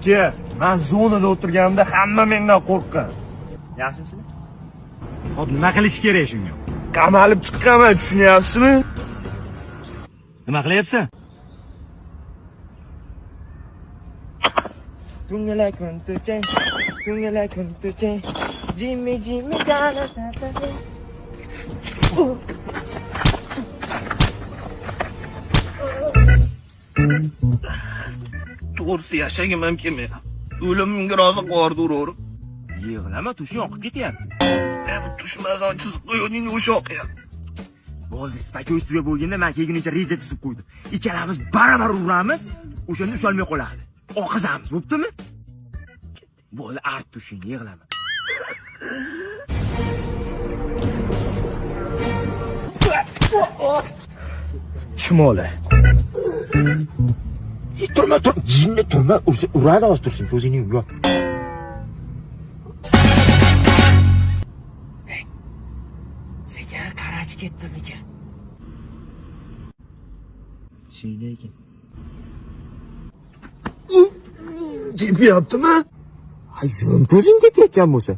Aka, men zonada o'tirganimda hamma mendan qo'rqqan. Yaxshimisizlar? Xo'p, nima qilish kerak shunga? Qamalib chiqqanman, tushunyapsizmi? Nima qilyapsan? Tungala kuntuche, tungala kuntuche, Jimmy Jimmy gala ta ta ta. To'g'risi yashagim ham kelmayapti. O'limimga rozi qivordi urib. Yig'lama, tushing oqib ketyapti. Tushmazon chizib qo'yuvding o'sha o'qiyapti. Bo'ldi, spokойствие bo'lganda men kelgunimcha reja tuzib qo'ydim. Ikkalamiz baravar uramiz, o'shanda usholmay qoladi. Oqizamiz, bo'ptimi? Bo'ldi, art tushing, yig'lama. Chimoli. Turma, tur, jinni turma, ursa uradi hozir tursin, ko'zingni yum, yot. Sekin qarachi ketdimikan? Shiyda ekan. Tepyaptimi? Ay, yum ko'zing tepayotgan bo'lsa.